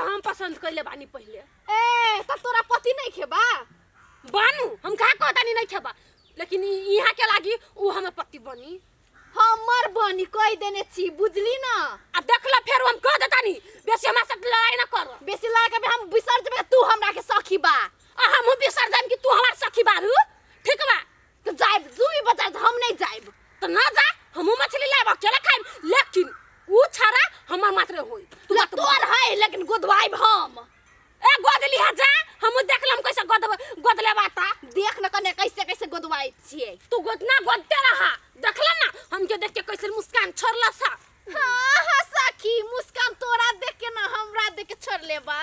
हम पसंद कैले बानी पहिले। ए तब तोरा पति नहीं खेबा? बानू हम का कहतानी नहीं खेबा, लेकिन यहाँ के लागी उ हमर पति बनी। हमर बनी कह देने छी, बुझली ना? आ देखला फेर हम कह देतानी बेसी हमरा साथ लड़ाई ना कर। बेसी लड़ा के भी हम बिसर जेबे तू हमरा के सखी बा। आ हमहू बिसर जाम कि तू हमार सखी बारू, ठीक बा? तो जाइब तू ही बता, हम नहीं जाइब। तो ना जा, हमहू मछली लाइब अकेले खाइब, लेकिन उ छाड़ा हमर मात्र होई। तू बात तोर है लेकिन गोदवाइब हम। ए गोद लिहा जा, हमहू देख लम कैसे गोद गोदले बाता। देख न कने कैसे कैसे गोदवाइ छियै। तू गोदना गोदते रहा, देखला ना हमके देख के कैसे मुस्कान छोड़ला सा। हाँ हाँ सखी, मुस्कान तोरा देख के ना हमरा देख के छोड़ ले बा।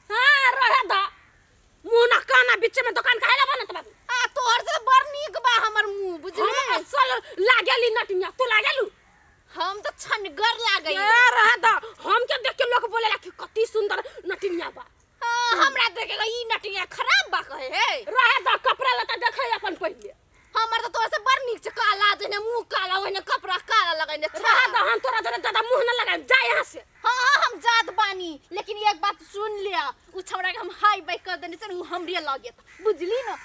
हाँ रहे दा, मुंह ना काना बीच में दुकान काहे ला बनत बाबू? आ तोहर से बड़ नीक बा हमर मुंह, बुझले? हम असल लागेली नटिया, तू लागेलू? हम तो छनगर लागई। ए रहे दा, हम के देख के लोग बोलेला कि कति सुंदर नटिया बा। हाँ, हमरा देखे के ई नटिया खराब बा कहे हे। रहे दा, कपड़ा लता देखे अपन पहिले। हमर तो तोहर से बड़ नीक छै, काला जने मुंह काला ओहने कपड़ा काला लगैने छै। रहे दा, हम तोरा जरे ज्यादा मुंह न लगाएब, जा यहाँ से। हाँ हाँ हम जात बानी, लेकिन एक बात सुन लिया, उ छौड़ा के हम हाई बाई कर देने छै, उ हमरे लगे, बुझली ना?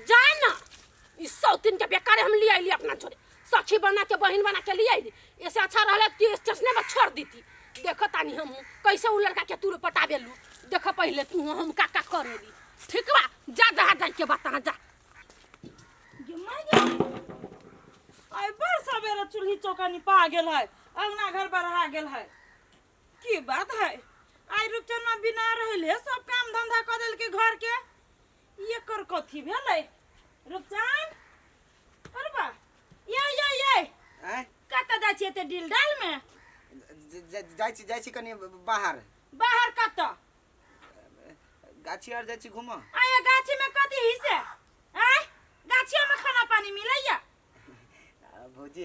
जाए ना, ई सौतीन के बेकार हम ले आइली अपना जोरे, सखी बना के बहिन बना के ले आइली। ऐसे अच्छा रहले कि स्टेशने पर छोड़ दीती। देख तानी हम कैसे उ लड़का के तू पटाबेलू, देख पहले तू हम का का करेली, ठीक बा? जा जहाँ जाए के बता जा। आइ बड़ सवेरे चूल्ही चौका निपा गेल है, अंगना घर बढ़ा गेल है, की बात है? आइ रुपचनमा बिना रहल है, सब काम धंधा कऽ देलकै घर के, एकर कथी भेलै? रुपचन, अरे बा, ये ये ये आँय? कतऽ जाइ छियै एते डील डाल में? जाइ छी, जाइ छी कनि बाहर। बाहर कतऽ? गाछी आर जाइ छी घूमऽ। आ ये गाछी में कथी हिस्से? आँय, गाछियो में खाना पानी मिलैया? भौजी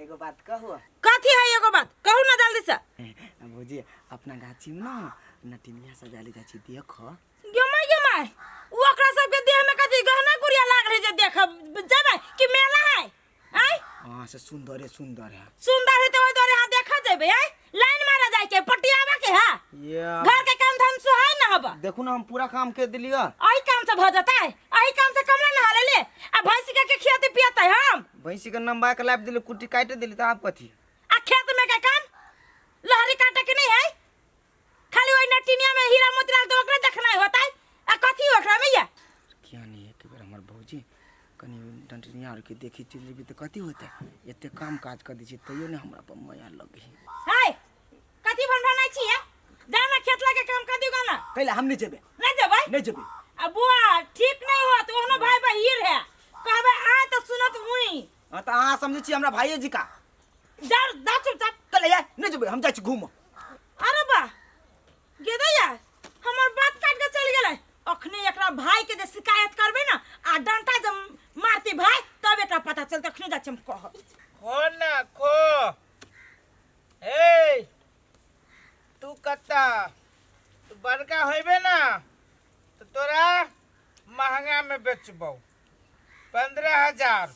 एगो बात कहू? कथी है एगो बात? कहू ना जल्दी से। भौजी अपना गाछी में ना नटिनिया सजाले जाइ छी, देख। गे माय गे माय, उ ओकरा सबके देह में कथी गहना गुड़िया लागल है जे देखब जेबै कि मेला है? आँय? हाँ से सुंदर है, सुंदर है। सुंदर है तो ओहि दुआरे अहाँ देखऽ जेबै? आँय, लाइन मारा जाय के पटियाबा के है? ये घर के काम धाम सुहाय ना हबा। देखू ना हम पूरा काम कर दिलियो। एही काम से भऽ जेतै, एही काम से कमला नहा लेले आ भैंसी के खियाते पियाते हम। भैंसी के नंबा के लाबि दिली, कुट्टी काटि दिली, तऽ आब कथी? आ खेत में के काम लहरी काटे के नहीं है, खाली ओहि नटिनिया में हीरा मोती लाल तो ओकरे देखनाइ होतै, आ कथी ओकरा में ये? किया नहीं एक बेर हमर भौजी कनि डंटनिया आरके देखी चलि जेबी तऽ कथी होतै? एते काम काज कऽ दै छियै तैयो नहि हमरा पर माया लगै है। हाय, कथी भनभनाइ छियै? जा ना खेत लगे काम कर दियो ना। कैला हम नहि जेबै। नहि जेबै? नहि जेबै। आ बुआ ठीक नहीं होत, ओहनो भाई बहिर है, कहबै आय तऽ सुनत उई। हाँ तऽ अहाँ समझै छियै हमरा भाइये जी का। जा जा चुपचाप। कैला यार नहि जेबै, हम जाइ छी घूमऽ। अरे बा गेदैया हमर बात काट के चल गेलै। अखने एकरा भाई के जे शिकायत करबै ना आ डंटा जे मारती भाई तब एकरा पता चलते। अखने जा हम कहब। खो ना खो, ए तू कत्ता तू बड़का होइबे ना तो तोरा महंगा में बेचबौ 15,000।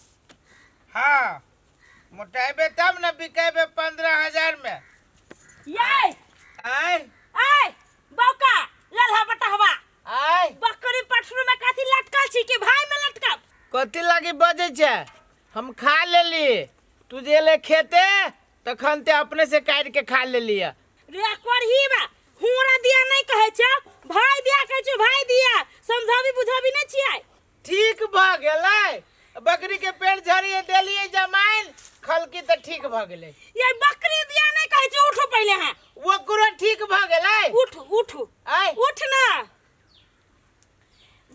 हाँ मोटाइबे तब ना बिकेबे 15,000 में। ये आय आय बौका लल्हा बटहवा आय बकरी पठरू में कथी लटकल छी कि भाई में लटकब? कथी लागी बजै छै? हम खा लेली, तू जे ले खेते तखन ते अपने से काटि के खा लेली। रे करही बा हुरा दिया नहीं कहै छै, भाई दिया कहै छै, भाई दिया समझाबी बुझाबी नहीं छियै। ठीक भ गेलै, बकरी के पेट झरिए देलिए जमाइन खलकी तऽ ठीक भ गेलै। ये बकरी दिया नहीं कहै छै, उठो पहिले। हां ओकरो ठीक भ गेलै। उठ उठ आय उठ ना,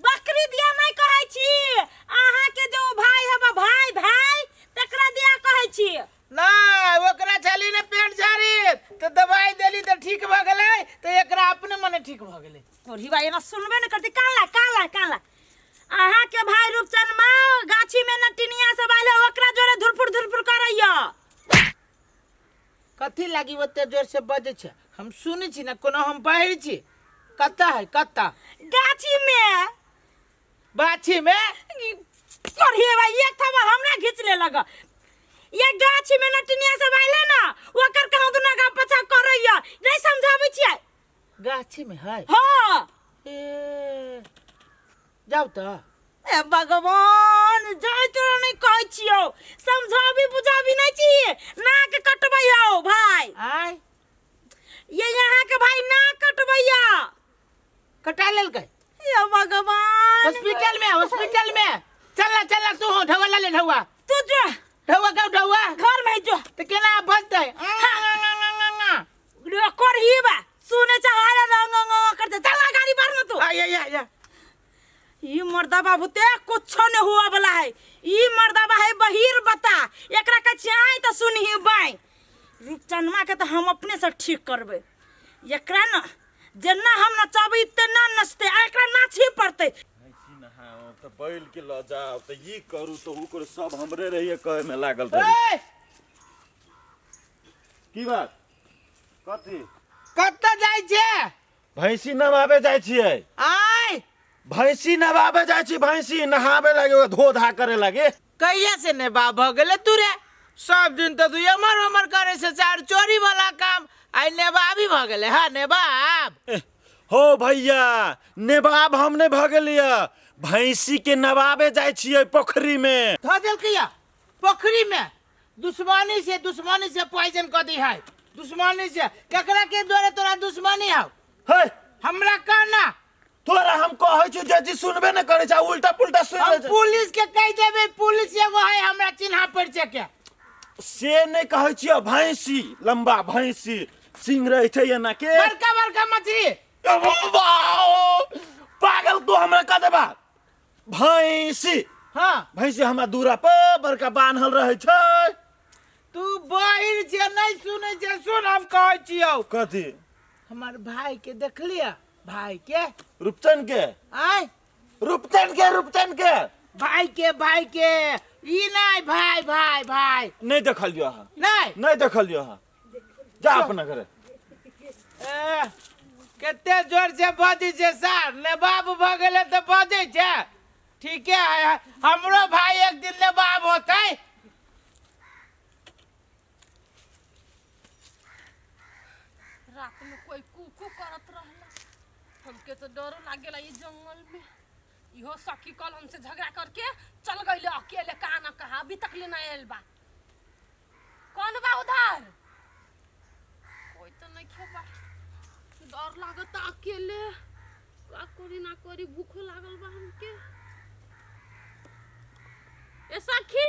बकरी दिया नहीं कहै छी, अहाँ के जो भाई हबा भाई भाई तकरा दिया कहै छी। ना ओकरा छली ने पेट झरी तऽ दवाई देली तऽ ठीक भ गेलै, तऽ एकरा अपने मने ठीक भ गेलै। कोढ़ी बा एना सुनबे ने करती। कान ला कान ला कान ला, अहाँ के भाई रूपचंद माँ गाछी में नटिनिया सब आयल है, ओकरा जोरे धुरफुर धुरफुर करैया। कथी लागी ओते जोर से बजै छै? हम सुनै छी ना, कोनो हम बाहर छी। कत्ता है कत्ता? गाछी में। बाछी में? कोढ़ी बा एक थवा हमरा घींच ले लग। ये गाछी में नटिनिया सब आयल है ना, ओकर कहूं दुना गा पछा करैया, नहीं समझाबै छियै। गाछी गाछी में है? हाँ। ए, जाउ तऽ। ए भगवान, जाय तोरा नहीं कहै छियौ, समझाबी बुझाबी नहीं छी, नाक कटबै हौ भाई। आय? ये यहाँ के भाई नाक कटबैया। कटा लेलकै? ये भगवान। हॉस्पिटल में, हॉस्पिटल में चल ना, चल ना तू। हो ढवा ला ले, ढवा। तू जो। ढवा का ढवा। घर में जो। तो केना बजतै? कर ही बा सुने चाहे रंग रंग करते। चल ना गाड़ी पर ना तू। आ या या या। ई मर्दा बाबू ते कुछो नहीं हुआ वाला है। ई मर्दा बा है बहिर बता, एकरा के चाहे तो सुनही बाई। रूपचनमा के तो हम अपने से ठीक करबे। एकरा न जेना हम नचबी तेना नचते, आ एकरा नाच ही पड़ते। नहाओ तऽ बैल के लऽ जाओ तऽ ई करू तऽ ऊ करू, सब हमरे रहिए कहे में लागल रही। ए! की बात, कथी? कतऽ जाइ छै? भैंसी नहाबे जाइ छियै। आय? भैंसी नहाबे जाइ छी, भैंसी नहाबे लागे, ओकरा धो धा करे लागे। कहिया से ने बा भऽ गेलै तू रे? सब दिन तऽ तू एमहर ओमहर करे से चार चोरी वाला काम, आइ नेबाबी भऽ गेलै। हँ नेबाब। हो भैया, नेबाब हम नहि भऽ गेलियै, भैंसी के नवाबे जाइ छियै पोखरी में। धऽ देलकै या पोखरी में? दुश्मनी से, दुश्मनी से पॉइजन कऽ दी है, दुश्मनी से। केकरा के द्वारा तोरा दुश्मनी हौ? हे। हमरा कह ना। तोरा हम कहै छियौ जे जी सुनबे नहि करै छै, उल्टा पुल्टा सुनि हम लै छै। पुलिस के कहि देबै, पुलिस एगो है हमरा चिन्हा परिचय के। से नहि कहै छियौ, भैंसी लम्बा भैंसी सिंह रहै छै एना के। बड़का बड़का मछली। पागल, तू हमरा कह देबा भैंसी। हाँ। भैंसी हमरा दूरा पर बड़का बान्हल रहै छै। तू बहिर छै, नहीं सुनै छै। सुन, हम कहै छियौ। कथी? हमर भाई के देखलियै? भाई के। रूपचन के? आय? रूपचन के, रूपचन के। भाई के, भाई के, ई नहीं, भाई भाई भाई। नहीं देखलियो अहाँ। नहीं? नहीं देखलियो अहाँ, जा अपना घरे। ए, कते जोर से बजै छै सर, नवाब भऽ गेलै तऽ बजै छै। ठीके है, हमरो भाई एक दिन नवाब होतै। रात में कोई कू कू करत रहला, हमके तो डरो लागेला ये जंगल में। इहो सखी कल हमसे झगड़ा करके चल गईले अकेले कहाँ ना कहाँ, अभी तक ले ना आयल बा। कौन बा उधर? कोई तो नहीं खेबा। डर लागता अकेले, का करी ना करी, भूखो लागल बा हमके। ए सखी,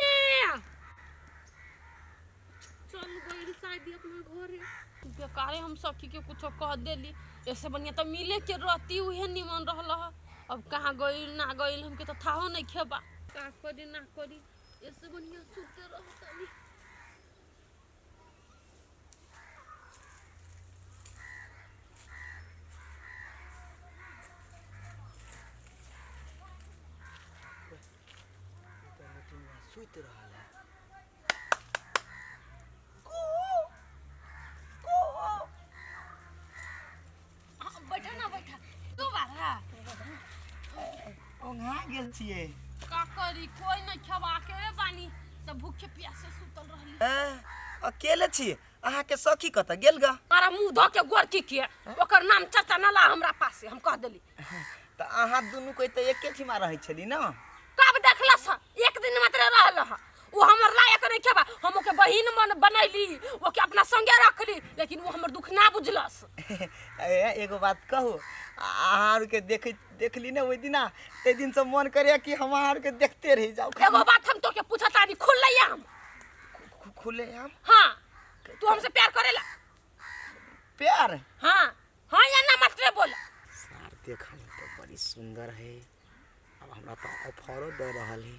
चल गई शायद अपना घरे। बेकारे हम सखी के कुछो कह देली, ऐसे बढ़िया तो मिले के रहती, उहे निमन रहल ह। अब कहाँ गइल ना गइल हमके तो थाहो नहीं खेबा। का करी ना करी, ऐसे बढ़िया सुते रहतनी। सुति रहल है। हाँ, बैठा ना बैठा, दो बार है। ओंघा गेल छियै। का करी, कोई नहीं खेबा के बानी सब भूखे प्यासे सुतल रहली। ए, अकेले छी? अहाँके सखी कतऽ गेल गा? मारा मुंह धो के गोरकी के ओकर नाम चाचा न ला हमरा पास, हम कह देली। तऽ अहाँ दुनू कोइ तऽ एके ठिमा रहै छली ने? कब देखलस? एक दिन मात्र रहल ह। वो हमर लायक नहीं खेबा। हम ओके बहिन मन बनैली, ओके अपना संगे रखली, लेकिन वो हमर दुख ना बुझलस। ए, एगो बात कहू? अहाँ आरके देख देखली ने ओहि दिना, ताहि दिनसँ मन करैया कि हम अहाँ आरके देखते रहि जाउ। एगो बात हम तोके पूछतानी, खुलले हम। खुले आम? हाँ, तू हमसे प्यार करेला? प्यार? हाँ हाँ या ना मात्र बोल। सार देखल तो बड़ी सुंदर है, अब हमरा तो ऑफरो दे रहल है।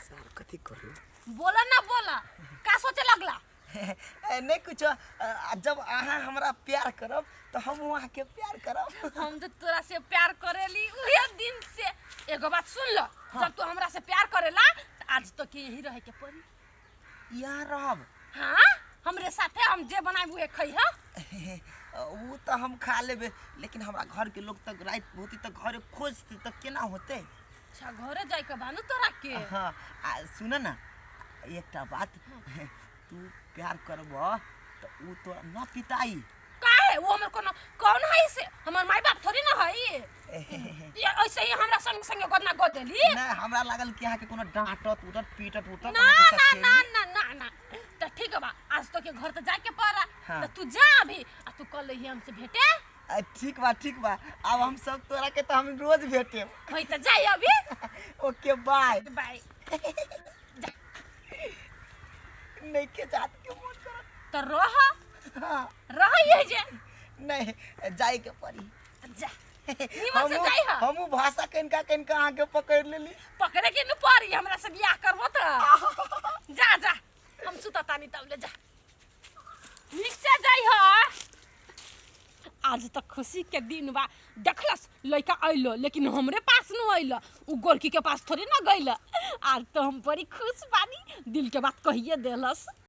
सार कथी करू? बोला ना बोला, का सोचे लगला? ए, नहीं कुछ। जब अहाँ हमरा प्यार करब तो हम अहाँके प्यार करब। हम तो तोरा से प्यार करेली उहे दिन से। एगो बात सुन लो। जब तू हमरा से प्यार करेला तो आज तो के यही रहे के पड़ी। यहाँ रहब? हाँ, हमरे साथे, हम जे बनाएब उहे खइह। उ तऽ हम खा लेबै, लेकिन हमरा घरके लोग तक राति होती तऽ घरे खोजते, तऽ केना होतै? अच्छा, घरे जाय के बानू तोरा के? हाँ। आ सुन ना एकटा बात, तू प्यार करबह तऽ उ तोरा न पिताई। काहे? वो हमर कोनो कौन है से हमर माई बाप थोड़ी ना है ये ऐसे ही हमरा संग संग गोदना गोद देली। ना हमरा लागल कि अहाँके कोनो डांटत उटत पीटत उटत ना अहाँके ना सखेली। ना ना ना ना त ठीक बा, आज तो के घर त जाए के पड़ा। हाँ। त तू जा अभी आ तू कल ही हमसे भेटे। ठीक बा ठीक बा, अब हम सब तोरा के तो हम रोज भेटे। होई त जाई अभी। ओके बाय। बाय। नहीं के जात के मन करत। त रह। हाँ। रह ये जे। नहीं जाए के पड़ी। जा निमन से जाई हा। हमू भाषा कनका कनका अहाँके पकड़ लेली। पकड़े के न पड़ी, हमरा से बियाह करबो त। जा जा हम सुता तानी तब ले जा, निक से जाई हा। आज तक खुशी के दिन बा, देखलस लड़का अइलो लेकिन हमरे पास न अइलो, उ गोरकी के पास थोड़ी ना गइल। आज तो हम बड़ी खुश बानी, दिल के बात कहिए देलस।